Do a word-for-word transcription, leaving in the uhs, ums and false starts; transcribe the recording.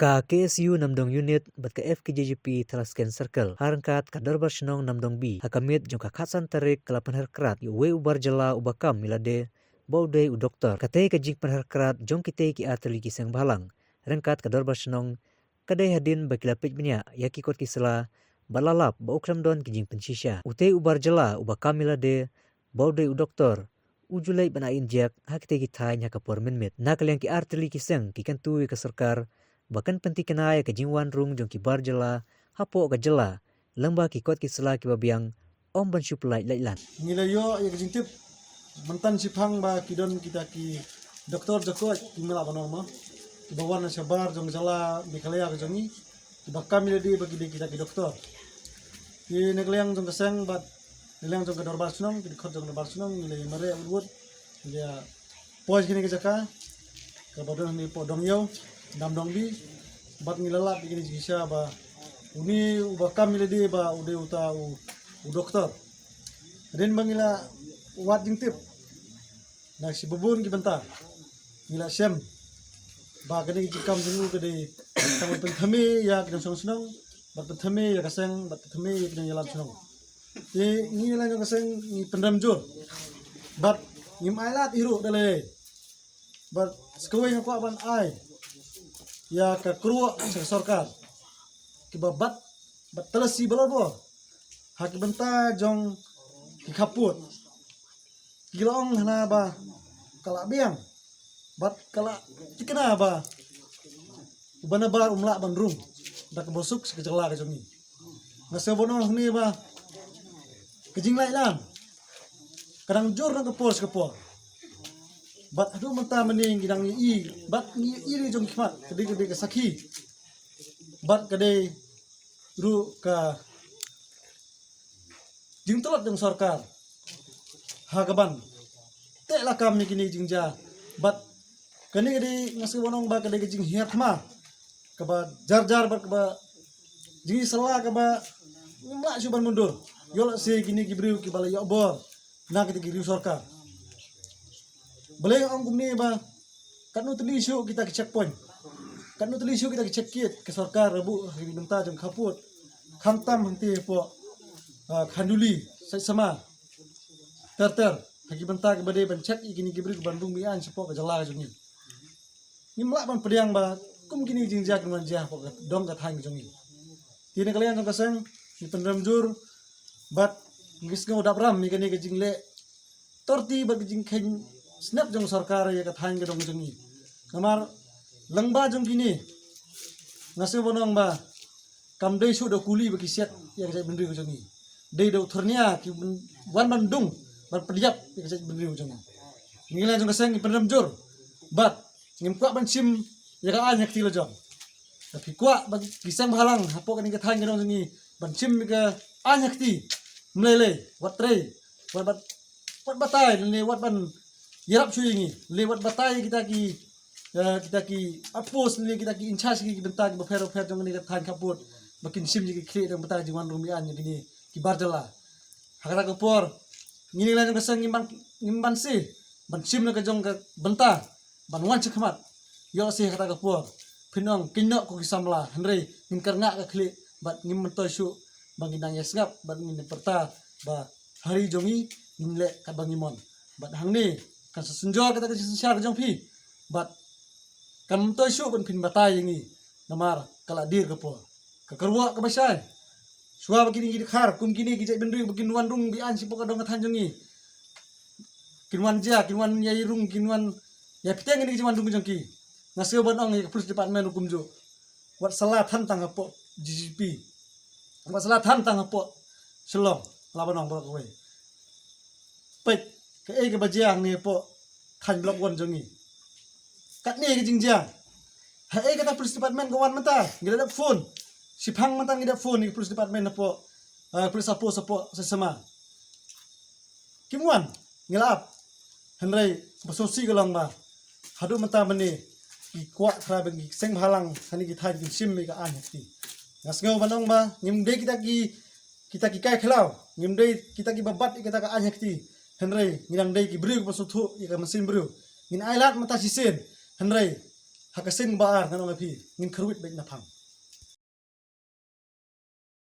Ka K S U Namdong Unit bad ka F K J G P Thalaskeiñ Circle, ha ryngkat ka Dorbar Shnong Namdong B, ha ka miet jong ka khatsan tarik ka la pynher krad ïa uwei u bar jylla uba kam ïa lade ba u dei u doktor. Katei ka jingpynher krad jong kitei ki artylli ki seng bhalang ryngkat ka Dorbar Shnong ka dei hadien ba ki la peit bniah ïa ki kot ki sla bad la lap ba u khlem don ki jingpynshisha. Utei u bar jylla uba kam ïa lade ba u dei u doktor u ju leit ban ai injek ha kitei ki thaiñ ha ka por mynmiet. Na ka liang ki artylli ki seng ki kyntu ïa ka sorkar ba kan pynthikna ïa ka jingwan rung jong ki bar jylla hapoh ka jylla lyngba ki kot ki sla kiba biang, ym ban shu pyllait lait lad. Ngi la ïoh ïa ka jingtip mynta shiphang ba ki don kita ki doktor jakoit, ki mih lah ban ong mo, kiba wan na shabar jong ka jylla Meghalaya ka jong ngi, kiba kam ïa lade ba ki dei kita ki doktor. Te na ka liang jong ka seng bad na ka liang jong ka Dorbar Shnong, ki dkhot jong ka Dorbar Shnong, ngi la ïa mareh wut wut, ngi la ïa poi kine ki jaka kaba don hangne hapoh Dongïew, Namdong B, bad ngi la lap ïa kine ki jingshisha ba une uba kam ïa lade ba u dei uta u, u doktor. Hadien ba ngi la wad jingtip na shi bun ki bynta, ngi la shem ba kane ka jingkam jong u ka dei tang ban pynthame ïa ki nongshong shnong, bad pynthame ïa ka seng, bad pynthame ïa ki nongïalam shnong. Te ngi na la jong ka seng ngi pynrem jur bad ngim ailad hi ruh da lei. Bad sa kawei nga kwah ban ai ïa ka kyrwoh sha ka sorkar kiba bat bad talasi balabor ha ki bynta jong ki khappud. Ki la ong hana ba ka la biang bad ka la thikna ba uba nabar um lah ban rung da kaba suk sha ka jylla ka jong ngi. Nga sngew ban ong hangne ba ka jinglait lam ka dang jur na ka por sha ka por. Bad haduh mynta mynne ngi dang ïohi bad ngi ïohi jong ki khmat ka dei ka dei ka sakhi bad ka dei ruh ka jingtlot jong sorkar ha kaban teh lakam ïa kine jingjia. Bad kane ka dei nga sngew ban ong ba ka dei ka jinghiar thma kaba jar jar bad kaba jingïasylla kaba ngim lah shuh ban mundur. Ïoh lehse kine ki briew kiba la ïoh bor na kita ki riew sorkar. Balei nga ong kumne ba katno tylli shuh kita ki checkpoint, katno tylli shuh kita ki check gate ka sorkar la buh ha ki bynta jong ka khappud, khamtam hangtei hapoh, ah, Khanduli, Saitsama, ter ter, ha ki bynta kiba dei ban check ïa kine ki briew kiban rung biang shapoh ka jylla ka jong ngi. Ngim lah ban pdiang ba kum kine ki jingjia kin wan jia hapoh ka dong ka thaiñ ka jong ngi. Te na ka liang jong ka seng ngi pynrem jur bad ngi sngew dap ram ïa kane ka jingleh torti bad ka jingkheiñ snep jong sorkar ïa ka thaiñ ka dong ka jong ngi. Namar lyngba jong kine nga sngew ban ong ba kam dei shuh da u kuli ba ki siat ïa ka jaitbynriew ka jong ngi. Dei da u thyrnia ki wan ban dung ban pdiap ïa ka jaitbynriew ka jong ngi. Ngi la jong ka seng ngi pynrem jur bad ngim kwah ban shim ïa ka aiñ ha kti la jong. Te phi kwah ba ki seng bhalang hapoh kane ka thaiñ ka dong jong ngi ban shim ïa ka aiñ ha kti, ym lei lei, wat trei, wat bat, wat batai lane wat ban ïarap shuh ïa ngi, lane wat batai kita ki, eh, kita ki outpost lane kita ki in charge ki bynta kiba pher ba pher jong kane ka thaiñ khappud ba kin shim ïa ki khlieh da ka bynta ka jingwan rung biang ïa kine ki bar jylla. Ha kata ka por ngi na la jong ka seng ngim ban, ngim banse ban shim na ka jong ka bynta ban wan sha khmat. Ïoh lehse ha kata ka por phin ong, kynnoh ko ki samla, hynrei ngin kyrngah ka khlieh bad ngim myntoi shuh ba ngin nang ïasngap bad ngin pyrta ba ha ri jong ngi ngin leh katba ngi mon. Bad hangne kan sa synjor kata ka jingsynshar ka jong phi bad kan myntoi shuh ban phin batai ïa ngi namar ka la dier ka por. Ka kyrwoh kaba shai, shuwa ba kine ki dkhar kum kine ki jaitbynriew ba kin wan rung biang shapoh ka dong ka thaiñ jong ngi, kin wan jia, kin wan ïai rung, kin wan ïai bteng ïa kine ki jingwan rung jong ki. Nga sngew ban ong ïa ka police department ruh kumjuh, wat sa la than tang hapoh G G P, wat sa la than tang hapoh Shillong, la ban ong baroh kawei. Peit kaei kaba jia hangne hapoh thaiñ Block One jong ngi. Katne ka jingjia. Haei kata police department ka wan mynta, ngi la dep phone. Shiphang mynta ngi dep phone ïa ka police department hapoh, eh, police outpost hapoh Saitsama. Kim wan, ngi la ap. Hynrei ba sngewsih ka long ba haduh mynta mynne ki kwah trai ba ki seng bhalang ha kine ki thaiñ kin shim ïa ka aiñ ha kti. Nga sngew ban ong ba ngim dei kita ki, kita ki kai khlaw, ngim dei kita kiba bat ïa kata ka aiñ ha kti. Hynrei ngi dang dei ki briew kiba sngewthuh ïa ka mynsiem briew. Ngin ailad mynta shisien, hynrei Ha ka sien ba ar ngan ong ïa phi, ngin kyrwit beit na phang.